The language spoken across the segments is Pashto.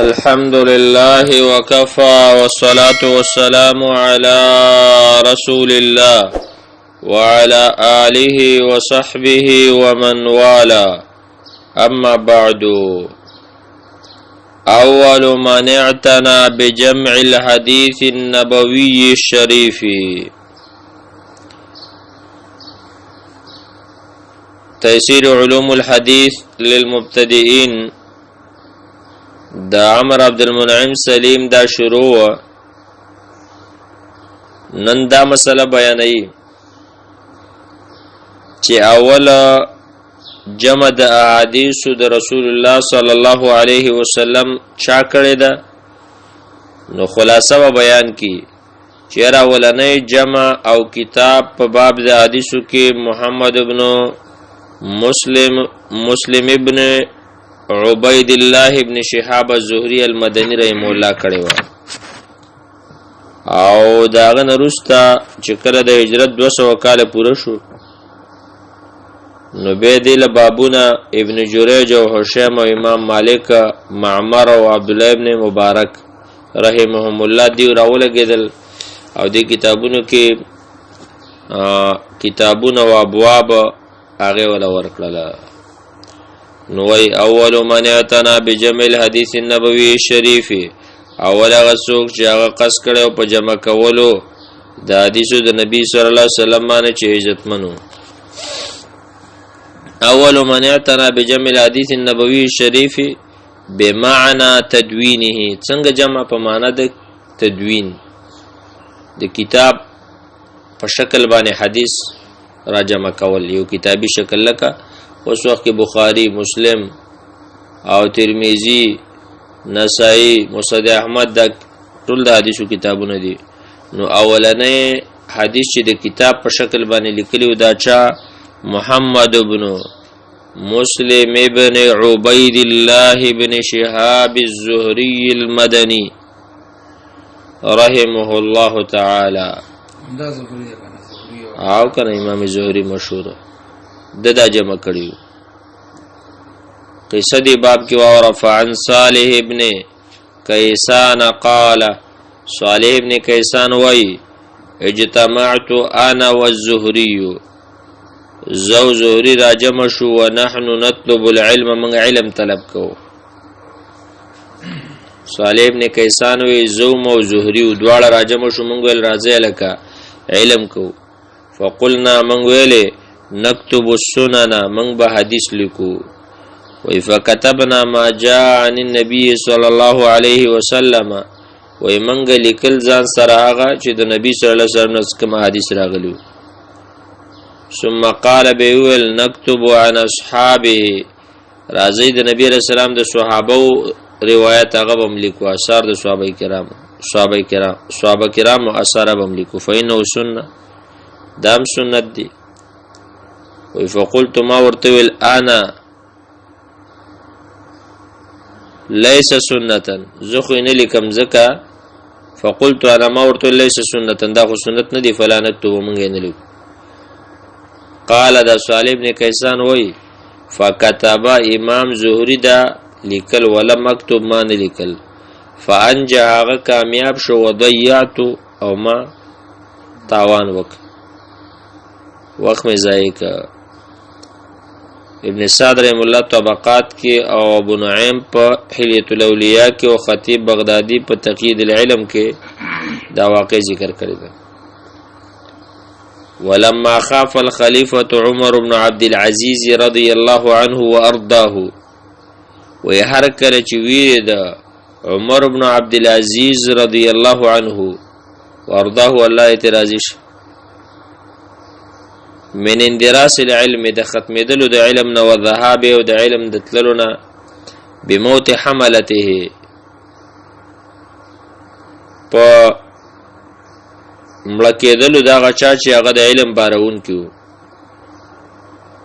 الحمد لله وكفى والصلاة والسلام على رسول الله وعلى آله وصحبه ومن والاه. أما بعد، أول من اعتنى بجمع الحديث النبوي الشريف. تيسير علوم الحديث للمبتدئين د عمر عبد المنعم سلیم دا شروع. نن دا مسله بیانوي چې اوله جمع د احادیث د رسول الله صلی الله علیه وسلم چا کړی ده. نو خلاصه به بیان کی چې اولنې جمع او کتاب په باب د حدیثو کې محمد ابن مسلم، مسلم ابن عبید الله ابن شهاب الزهری المدنی رحم الله کړی و، او داغه نرستا چې کله د هجرت 200 کال پوره شو، نو به دې له بابونه ابن جریج او هشام او امام مالک، معمر او عبد الله ابن مبارک رحمهم الله دی راولګیدل، او دې کتابونو کې کتابونه او ابواب هغه ولا ورکړل. نو وی اول من اعتنا بجمع الحديث النبوي الشريف، اول هغه څوک چې هغه قص کړي او په جمع کولو د حدیثو د نبی صلی الله علیه وسلم باندې چې عزتمنو. اول من اعتنا بجمع الحديث النبوي الشريف بمعنى تدوینه. څنګه جمع؟ په معنا د تدوین، د کتاب په شکل باندې حدیث را جمع کول، یو کتابي شکل، لکه اوس وخت کې بخاری، مسلم او ترمذی، نسائی، مسند احمد، دا ټول د حدیثو کتابونه دي. نو اولنې حدیث چې د کتاب په شکل باندې لیکلی دا چا؟ محمد ابن مسلم ابن عبید الله ابن شهاب الزهري المدني رحمه الله تعالی. دا زهري کنه؟ زهري. او کنه، امام زهري مشهور د دا جمع کړیو. قصه دی باب کې واوره. فعن صالح ابن کیسان قال، صالح ابن کیسان وای، اجتمعت انا والزهري، زو زهري راجم شو، ونحن نطلب العلم، من علم طلب کو. صالح ابن کیسان وی زو مو زهري دواړه راجم شو، مونږ ویل راځي لکه علم کو. فقلنا، مونږ ویلې، نكتب السنن، مونږ به حدیث لیکو. وی فكتبنا ما جاء عن النبي صلى الله عليه وسلم. وی مونږ لیکل ځان سره هغه چې د نبی صلی الله علیه وسلم نه کوم حدیث راغلی. ثم قال، بیول، نكتب عن اصحابه، راځي د نبی رسول الله د صحابه روایت هغه بم لیکو، اثار د صحابه کرام او اثار بم لیکو. فإنه سنه، دام سنت دی. وی فقلت، ما ورته ویل، انا ليس سنتا، زه خو نه لیکم ځکه. فقلت انا، ما ورته، ليس سنتا، دا خو سنت نه دی، فلا نكتب، مونږ نه لیکو. قال، دا صالح ابن کیسان وای، فكتب، امام زهری دا لیکل، ولم اكتب، ما نه لیکل. فانجح، هغه کامیاب شو، وضيعت، او ما تاوان وک، وخت مې ضایع کړ. ابن سعد رحم الله طبقات کې او ابو نعیم په حلیت الاولیاء کې او خطیب بغدادي په تقیید العلم کې دا واقع ذکر کړی دی. ولما خاف الخليفة عمر بن عبد العزيز رضي الله عنه وأرضاه، وی هر کله چې ویره د عمر بن عبد العزيز رضي الله عنه وارضاه، الله اعتراض شي، من اندراس العلم، د ختمېدلو د علم نه، وذهاب، او د علم د تللو نه، بموت حملته، په مړه کېدلو د هغه چا چې هغه د علم بارونکي وو.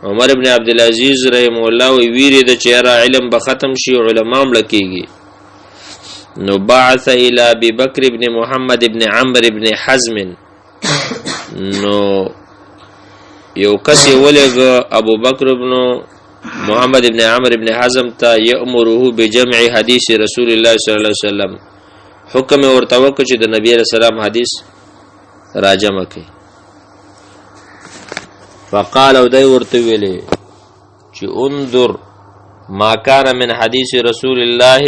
عمر ابن عبد العزيز رحم الله وی ویری د چې را علم به ختم شي، علما مړه کېږي. نو بعث الى ابي بکر ابن محمد ابن عمرو ابن حزم، نو یو کس یې ولېږه ابو بکر ابن محمد ابن عمرو ابن حزم ته، یامره بجمع حدیث رسول الله صلی الله علیه وسلم، حکم ورته وکړ چې د نبی علیہ السلام حدیث راجمع کړي. فقال، او دی ورته ویلې چې انظر ما كان من حديث رسول الله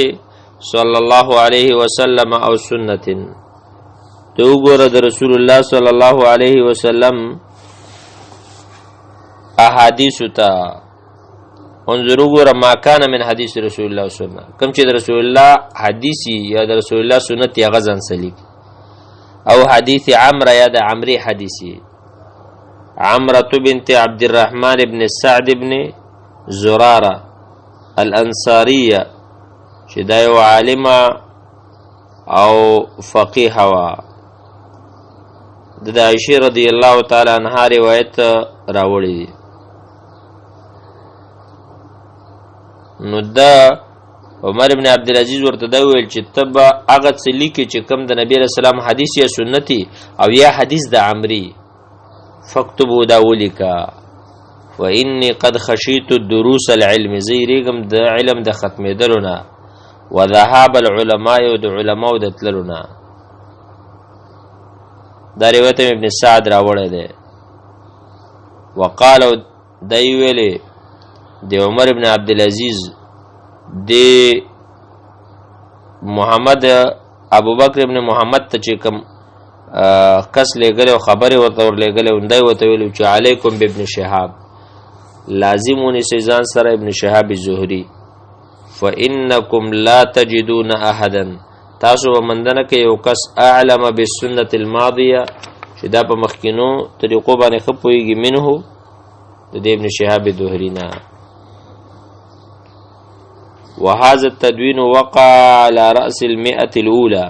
صلى الله عليه وسلم او سنت، ته وګوره د رسول الله صلی الله علیه وسلم احادیث ته. انظر، وګوره، ما كان من حدیث رسول الله سنت، کوم چې د رسول الله حدیثي یا د رسول الله سنت یا غزن سلیک، او حدیث عمره یا د عمری حدیثي، عمرة بنت عبد الرحمن ابن سعد ابن زرارة الانصاریه، چې دا یو عالمه او فقیه وا، د عائشه رضی الله تعالی عنها روایت راوړی دی. نو دا عمر ابن عبد العزيز ورته دا ویل چې تب هغه څه لیکي چې کوم د نبی رسول الله حدیث یا سنتي او یا حدیث د عمری، فاكتبوا، دا ولیکا، فإني قد خشيت دروس العلم، زه یریږم د علم د ختمېدلو نه، وذهاب العلماء، او د علماو د تللو نه. دا روایت ابن سعد راوړی دی. وقال، دی ویلې د عمر ابن عبد العزيز د محمد ابو بکر ابن محمد ته چې کوم کس لېږلی او خبرې ورته ورلېږلی، دی ورته ویلو چې علیکم بابن شهاب، لازم ونیسئ ځان سره ابن شهاب زهري، فإنکم لا تجدون احدا، تاسو به مندنه کې یو کس، اعلم بالسنة الماضیه، چې دا په مخکینو طریقو باندې ښه پوهېږي، منه، د دې ابن شهاب زهري نه. وهذا التدوين وقع على رأس المئة الأولى.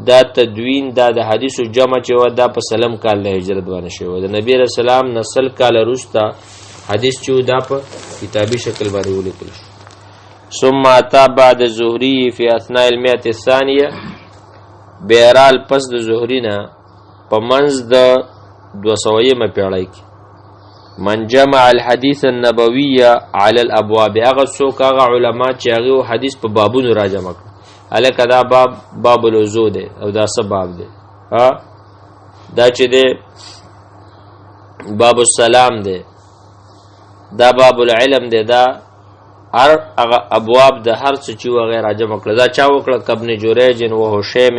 دا تدوین، دا د حدیثو جمع چې و، دا په سلم کال د هجرت باندې شوی، د نبی رسول الله نسل کال وروسته حدیث چې دا په کتابي شکل باندې ولیکل شو. ثم اتى بعد الزهري في اثناء المئة الثانية. بیرال پس د زهري نه په منځ د 200مه پیړۍ کې من جمع الحديث النبوي على الابواب، هغه څوک، هغه علما چې هغه حدیث په بابونو را جمع کړ. الکه دا باب باب الوضو دی او دا څه باب دی، ها، دا چې دی باب السلام دی، دا باب العلم دی، دا هر هغه ابواب د هر څه چې وغیر جمع کړ، دا چا وکړه؟ کابن جریج و هشیم،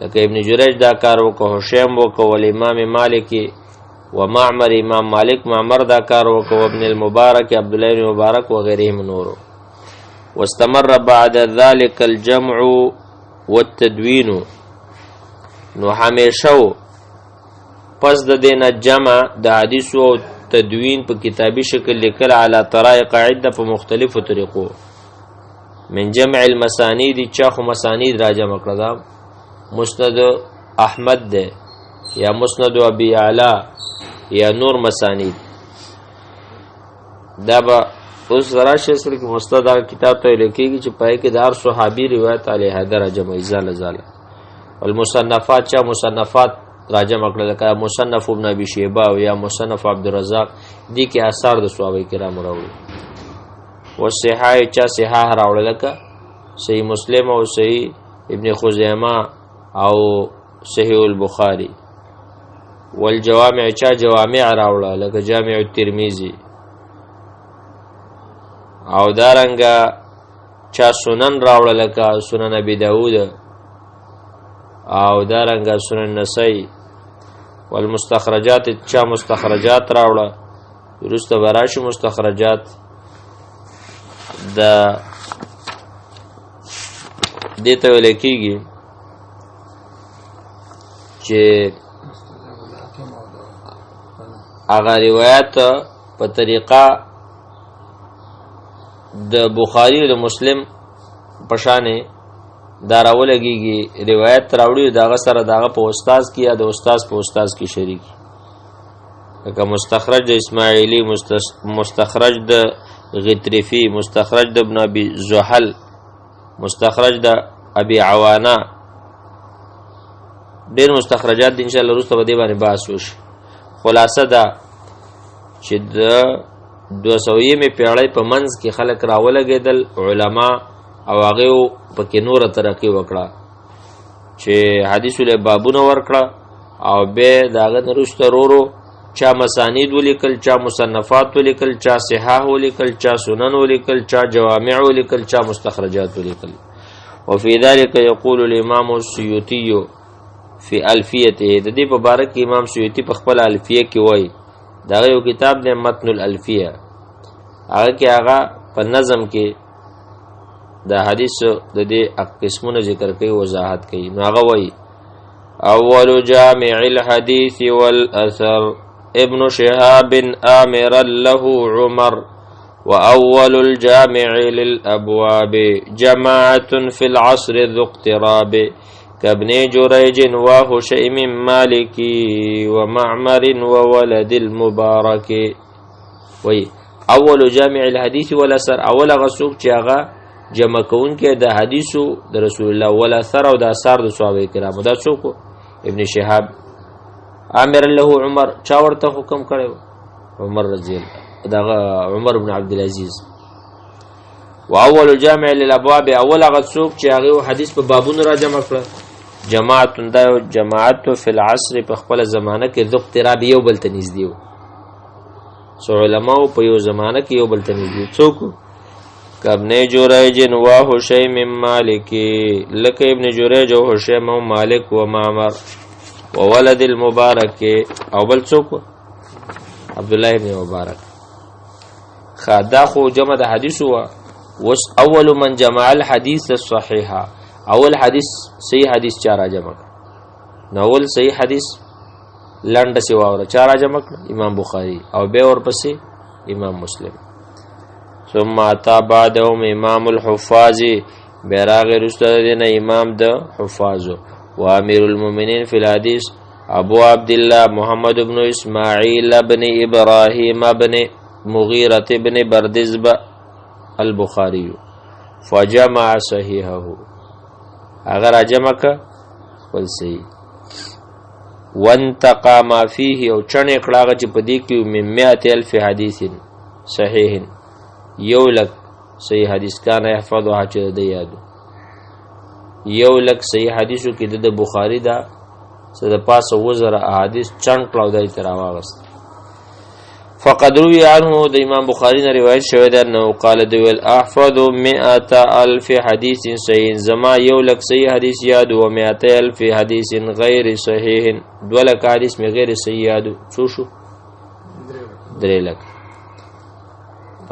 لکه ابن جریج دا کار وکړ، هشیم وکړ، ول امام مالک و معمر، امام مالک معمر دا کار وکړ، ابن المبارک، عبد الله بن مبارک و غیرهم، نورو. واستمر بعد ذلك الجمع والتدوين. نو همیشه پس د دینه جمع د حدیث او تدوین په کتابي شکل لیکل، علی طرائق عده، په مختلفو طریقو، من جمع المسانید، چا خو مسانید را جمع کړه، دا مسند احمد ده یا مسند ابي اعلی یا نور مسانید. دا به اوس راشي. اصل کې مسند هغه کتاب ته ویل کېږي چې پای کې د هر صحابي روایت علیه درجه مې زاله. والمصنفات، چا مصنفات راجمع کړل، لکه مصنف ابن ابي شيبه او یا مصنف عبد الرزاق، دي کې آثار د صحابه کرام راوړي. والصحاح، چا صحاح راوړل، لکه صحیح مسلم او صحیح ابن خزیمه او صحیح البخاری. والجوامع، چا جوامع راوړل، لکه جامع الترمذی. او دارنګه چا سنن راوړل، لکه سنن ابي داود او دارنګه سنن نسائی. والمستخرجات، چا مستخرجات راوړه، وروسته به راشي مستخرجات. د دې ته ویل کېږي چې هغه روایت په طریقه د بخاری او د مسلم پشانې دا راولګيږي، روایت راوړي، داغه سره داغه په استاد کې یا د استاد په استاد کې شریک، لکه مستخرج د اسماعیلی، مستخرج د غترفی، مستخرج د ابن ابي زحل، مستخرج د ابي عوانه. ډېر مستخرجات دي، ان شاء الله وروسته به دې باندې بحث وشي. خلاصه دا چې د 200مې پیړۍ په منځ کې خلک راولګېدل علما، او هغه پکې نوره ترقي وکړه چې حدیث له بابونه ورکړه، او به داغه نرسته رورو چا مسانید ولیکل، چا مصنفات ولیکل، چا صحاح ولیکل، چا سنن ولیکل، چا جوامع ولیکل، چا مستخرجات ولیکل. وفي ذلك يقول الامام السيوطي في الفيته، د دې په باره کې امام سیوطي په خپل الفیه کې وایي، دا یو کتاب دی متن الالفیه، هغه کې هغه په نظم کې د حدیث د دې قسمونو ذکر کوي، وضاحت کوي. نو هغه وایي اول جامع الحديث والأثر ابن شهاب آمرا له عمر، وأول الجامع للأبواب جماعة في العصر ذو اقتراب، كابن جريج وهشيم مالك ومعمر وولد المبارك. وی اول جامع الحديث والاثر، اول غسوک چې هغه جمع کوونکی د حدیثو د رسول الله والاثر او د اثار د صحابه کرامو، دا څوک؟ ابن شهاب. امر له عمر، چا ورته حکم کړو؟ عمر رضی الله، دغه عمر بن عبد العزيز. واول جامع للابواب، اول هغه څوک چې هغه حدیث په بابونو را جمع کړ، جماعت، دا جماعت فی العصر په خپل زمانه کې، ذو اقتراب یو بل ته نږدې وو. سو علماء په یو زمانه کې یو بل ته نږدې څوک؟ کابن جریج و هشیم مالک، لکه ابن جریج او هشیم او مالک و معمر و ولد المبارک، او بل څوک؟ عبد الله ابن مبارک. خدا خو جمع د حدیث وا. وس اول من جمع الحديث الصحيح، اول حدیث صحیح حدیث چا را جمع کړ؟ نو اول صحیح حدیث لنډه سی واوره چا را جمع کړ؟ امام بخاری او به ورپسې امام مسلم. ثم اتا بعدهم امام الحفاظ، بیراغ رسته دین امام د حفاظ، و امیر المؤمنین فی الحدیث ابو عبد الله محمد ابن اسماعیل ابن ابراهیم ابن مغیرة ابن بردزب البخاری، فجمع صحیحه، اگر جمع ک خپل صحیح، وانتقى ما فيه، او چنه کړه چې په دې کې من 100,000 حدیث صحیح، 1 لک صحیح حدیث، کان يحفظها، چې د یادو 1 لک صحیح حدیثو کې د بخاری دا څه د پاسه وزره احادیث چن کړه او دای تر واغست. فقد روي عنه، د امام بخاری نه روایت شوی ده، نو قال دویل احفظ 100,000 حدیث صحیح، زما 1 لک صحیح حدیث یاد، و 200,000 حدیث غیر صحیح، 2 لک حدیث می غیر صحیح یاد. څو شو؟ 3 لک.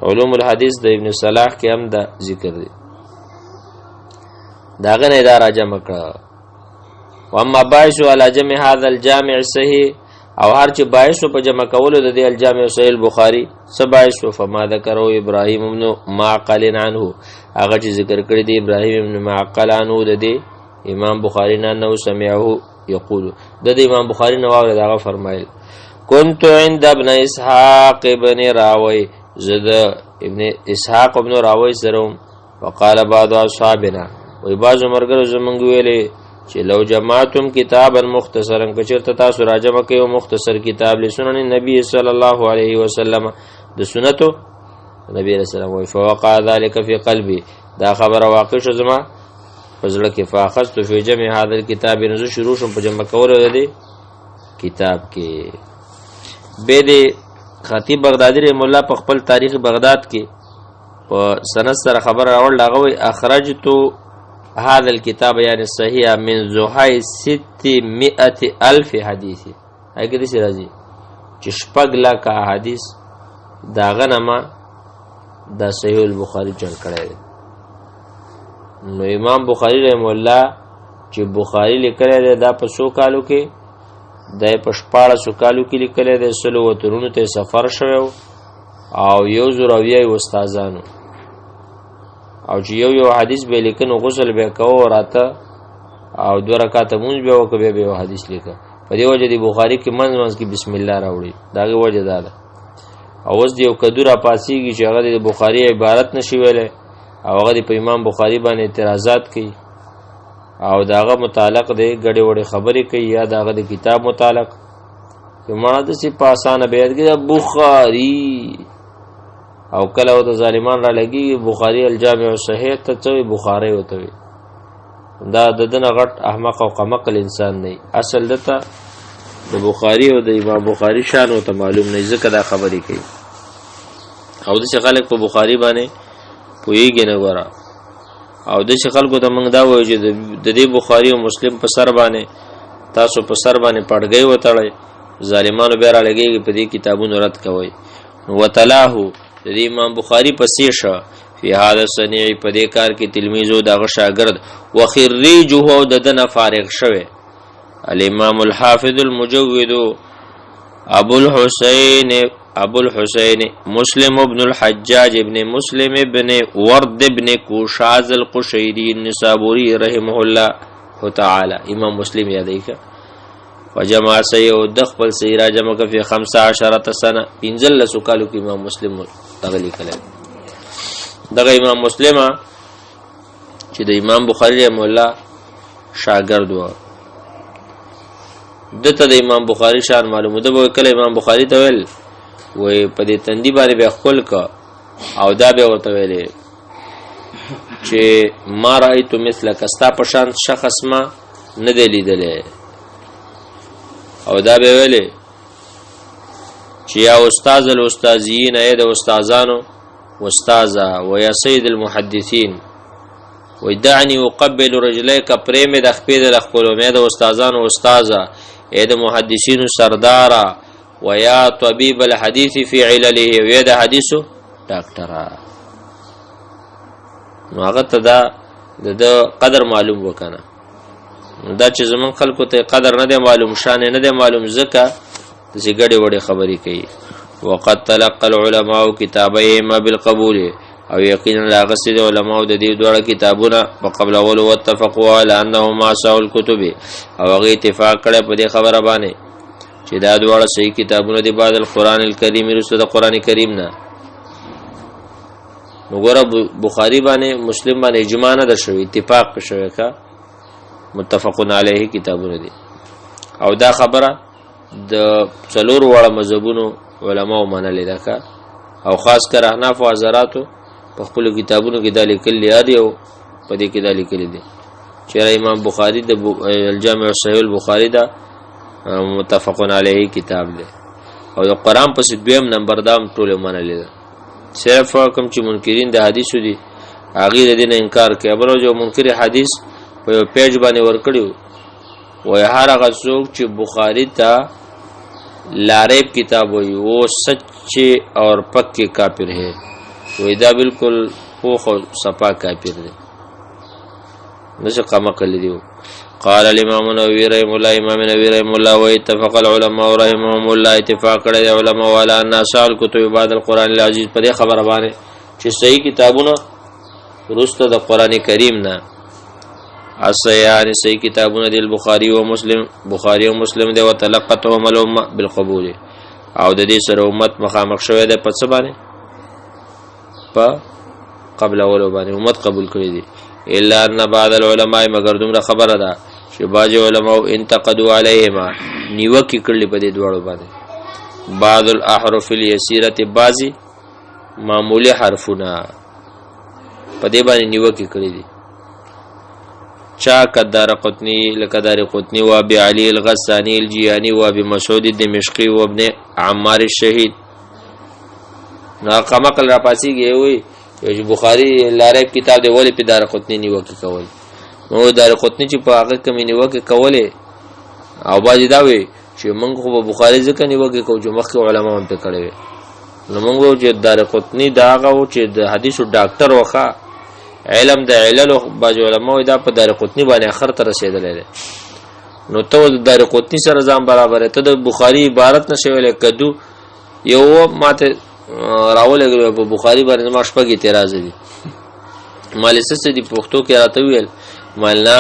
علوم الحدیث د ابن صلاح کې هم دا ذکر دی، داغه نه اداره جمع کړه. واما باعث على جمع هذا الجامع الصحيح، او هر چې باعث په جمع کولو د دې الجامع صحیح البخاری څه باعث؟ فما ذکرو ابراهیم ابن معقل عنه، هغه چې ذکر کړی دی ابراهیم ابن معقل عنه د دې امام بخاری نه، نو سمعه یقول، د دې امام بخاری نو واورید، هغه فرمایل كنت عند ابن اسحاق ابن راوي، زد ابن اسحاق ابن راوي سره، وقال بعض اصحابنا، وی بعض مرګرو زمونږ ویلې چې لو جمعتم کتابا مختصرا، کچرته تاسو راجمع کوي مختصر کتاب لسنن النبي صلی الله علیه وسلم، د سنتو نبی رسول الله. وی فوقع ذلك في قلبي، دا خبره واقع شو زما په زړه کې، فاخذت في جمع هذا الكتاب، نو شروع شوم په جمع کولو د دې کتاب کې. به دې خطیب بغدادي رحم الله په خپل تاریخ بغداد کې په سند سره خبر راوړل، هغه وی اخرجت هذا الكتاب یعنی صحیح من زحای 600,000 حدیث. هغه دې راځي چې 6 لک حدیث داغه نما دا صحیح البخاری چل کړی دی. نو امام بخاری رحم الله چې بخاری لیکلی دی، دا په څو کالو کې دی؟ په 16 کالو کې لیکلی دی. سلو وطنونو ته سفر شوی او 1070 استادانو، او چې یو یو حدیث به لیکنو غسل به کوو راته او دوه رکعاته مونږ به وکړو، به یو حدیث لیکه. په دې وجه دی بخاری کې منځ منځ کې بسم الله راوړي، داغه وجه دا ده. او اوس دی یو کدو را پاسیږي چې هغه د بخاری عبارت نشي ویلی او هغه په امام بخاری باندې اعتراضات کوي او داغه متعلق دی ګډې وډې خبرې کوي، یا داغه د کتاب متعلق چې مړه د سی په اسانه بیان کې بخاری. او کله او د ظالمان را لګي بخاری الجامع الصحیح ته څه بخاری وته وي. دا د دنه غټ احمق او قمقل انسان نه، اصل دته د بخاری او د امام بخاری شان او ته معلوم نه، ځکه دا خبرې کوي. او د خلک په بخاری باندې پوهیږي نه ګوره. او د خلکو ته موږ دا وایو چې د دې بخاری او مسلم په سر باندې تاسو په سر باندې پړګۍ وتړئ، ظالمانو بیا را لګیږي په دې کتابونو رد کوي. وتلاه د دې امام بخاری پسې شه فی هذا الصنیع په دې کار کې تلمیذو دغه شاګرد وخریجه او د دنه فارغ شوه الامام الحافظ المجود ابو الحسین ابو الحسین مسلم ابن الحجاج ابن مسلم ابن ورد ابن کوشاز القشیری النسابوری رحمه الله تعالی. امام مسلم یادې کا وجمع سیو د خپل سیرا جمع کفی 15 سنه، 15 کالو کې امام مسلم دغه لیکل. دغه امام مسلم چې د امام بخاری رحم الله شاګرد و، دته د امام بخاری شان معلومه ده. به کله امام بخاری ته ویل وای په دې تندی باندې به خپل ک او دا به ورته ویلې چې ما رأیت مثلک، ستا په شان شخص ما نه دی لیدلی. او دا به ویلې چې یا استاد الاستاذین، ای د استادانو استاذا، و یا سید المحدثین، وای دعني اقبل رجليک، پرې مې د خپې د خپلو مې د استادانو استاذا، ای د محدثینو سردارا، و یا طبیب الحدیث فی علله، و د حدیثو ډاکټرا. نو هغه ته دا د قدر معلوم وکنه. دا چې زمون خلکو ته قدر نه دی معلوم، شان نه دی معلوم، ځکه چې ګډې وډې خبرې کوي. وقد تلقى العلماء كتابيهما بالقبول، او یقینا لاغسې د علماو د دې دواړه کتابونه په قبلولو. واتفقوا على انهما اصح الكتب، او هغه اتفاق کړی په دې خبره باندې چې دا دواړه صحیح کتابونه دي بعد القرآن الکریم، وروسته د قرآن کریم نه. نو ګوره بخاری باندې مسلم باندې اجماع نه ده شوې، اتفاق په شوی کا متفقون علیه کتابونه دي. او دا خبره د څلور واړه مذهبونو علماو منلې ده کا، او خاص کر احناف او حضراتو په خپلو کتابونو کې دا لیکلي دي، او په دې کې دا لیکلي دي چې امام بخاری د الجامع الصحیح البخاری دا متفقون علیه کتاب دی، او د قرآن پسې دویم نمبر دام ټول منلې ده. صرف کوم چې منکرین د حدیثو دي هغې د دې نه انکار کوي. بل جو منکر حدیث په یو پیج باندې ورکړي وای هر هغه څوک چې بخاری ته لاریب کتاب وایي وہ سچے اور پکے کافر ہے، وای دا بالکل پوخ او صفا کافر دی. نشه قمه کلی دیو. قال الامام النووي رحمه الله، امام النووي رحمه الله واتفق العلماء رحمهم الله، اتفاق کړی دی علماء والا ان اصل الكتب بعد القران العزيز، په دې خبره باندې چې صحیح کتابونه وروسته د قران کریم نه الصحیحان صحیح کتابونه دی البخاری او مسلم، بخاری او مسلم دی. وتلقتهم الامه بالقبول، او د دې سره امت مخامخ شوی دی په څه باندې؟ په قبل اولو باندې امت قبول کړی دی. الا ان بعض العلماء، مگر دومره خبره ده چې بعض علماء انتقدوا علیهما، نیوکې کړلې په دې دواړو باندې بعض الاحرف اليسيره، بعضی معمولی حرفونه په دې باندې نیوکې کړې دي. چا کدار قطنی، لکه دار قطنی، و ابي علي الغساني الجياني و ابي مسعود الدمشقي و ابن عمار الشهيد. نو قمقل را پاسیږي وي چې بخاری لاریب کتاب دی، ولې په دار قطنی نیوکه کول؟ نو دار قطنی چې په هغه کمی نیوکه کولې، او باجی دا وی چې موږ خو په بخاری ځکه نیوکه کوو چې مخکې علما هم په کړی وي. نو موږ وایو چې دار قطنی دا هغه و چې د حدیثو ډاکټر وخه علم د علل، بعض علما دا په دار قطنی باندې اخر ته رسیدلی دی. نو ته د دار قطنی سره ځان برابر، ته د بخاری عبارت نشې ویلی. کدو یو ماته راولېږل په بخاری باندې زما شپږ اعتراض دي. مال څه دي پښتو کې راته ویل، مال نه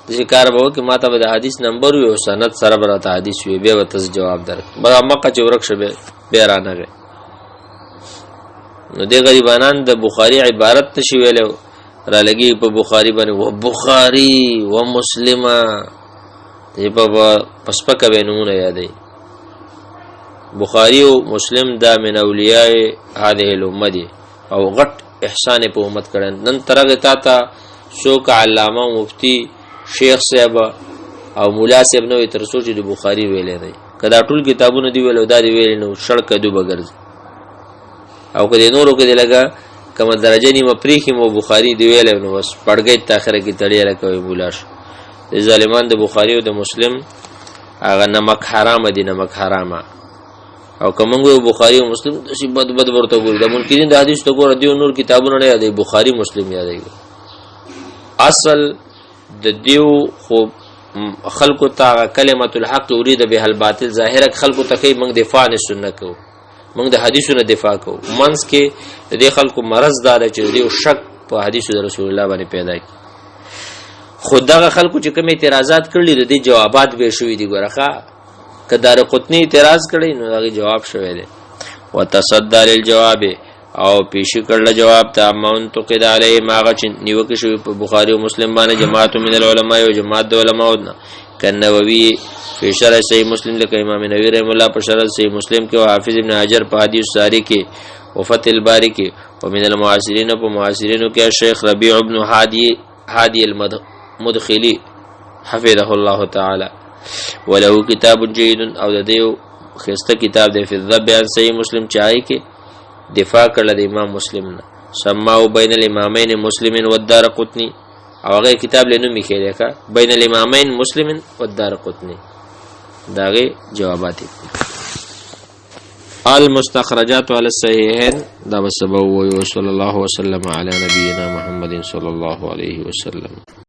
داسې کار به وکړي، ماته به د حدیث نمبر وي او سند سره به راته حدیث وي، بیا به ته جواب درکړم. بس مکه چې ورک شه بیا رانغی. نو دې غریبانان د بخاری عبارت نشي ویلی، را لګي په بخاری باندې و بخاری و مسلمه، دې په پسپکه به نمونه یادوي. بخاری او مسلم دا من اولیاء هذه الامه دي او غټ احسان په امت کړي. نن ترغه تا ته څوک علامه، مفتی، شیخ صاحب او مولا صاحب نو تر څو چې د بخاری ویلې نه، کدا ټول کتابونه دی ویل او دا دی ویل نو شړ کدو بغرز، او که د نورو کې دی لګا کومه درجه نیمه پریخي مو بخاری دی ویل نو بس پړګې تاخره کې تړي لکه مولا شو. د ظالمان د بخاری او د مسلم هغه نمک حرام دي، نمک حرامه. او کومنګ یو بخاری او مسلم د سی بد بد ورته ګوري، د منکرین د حدیث ته ګوره، دیو نور کتابونه نه یادې، بخاری مسلم یادې. اصل د دیو خو خلکو ته کلمت الحق اريد به الباطل، ظاهر خلکو ته کوي موږ دفاع نه سنت کوو، موږ د حدیثونو دفاع کوو، منځ کې د دې خلکو مرض دار چې دیو شک په حدیثو د رسول الله باندې پیدا کی. خو دغه خلکو چې کوم اعتراضات کړي د دې جوابات به شوي دي. ګورخه که دار قطنی اعتراض کړي نو هغه جواب شوی دی. وتصدى للجواب، او پیش کړل جواب ته منتقد علیه ما چې نیوکه شوی په بخاری او مسلم باندې جماعت من العلماء او جماعت د علماء نه، کنووی فی شرح صحیح مسلم، لکه امام نووي رحم الله په شرح صحیح مسلم کې، او حافظ ابن حجر په حدیث ساری کې، او فتح الباری کې، او من المعاصرین، په معاصرینو کې شیخ ربیع ابن هادي المدخلی حفظه الله تعالی، وله کتاب جيد، او د دیو خسته کتاب دی، فی الذب عن صحیح مسلم، چای کې دفاع کړل د امام مسلم نه، سماو بین الامامین مسلم والدار قطنی، او هغه کتاب له نومي کې دی بین الامامین مسلم والدار قطنی، داغه جوابات المستخرجات على الصحيحين. دا بسبب وي. صلى الله وسلم على نبينا محمد صلى الله عليه وسلم.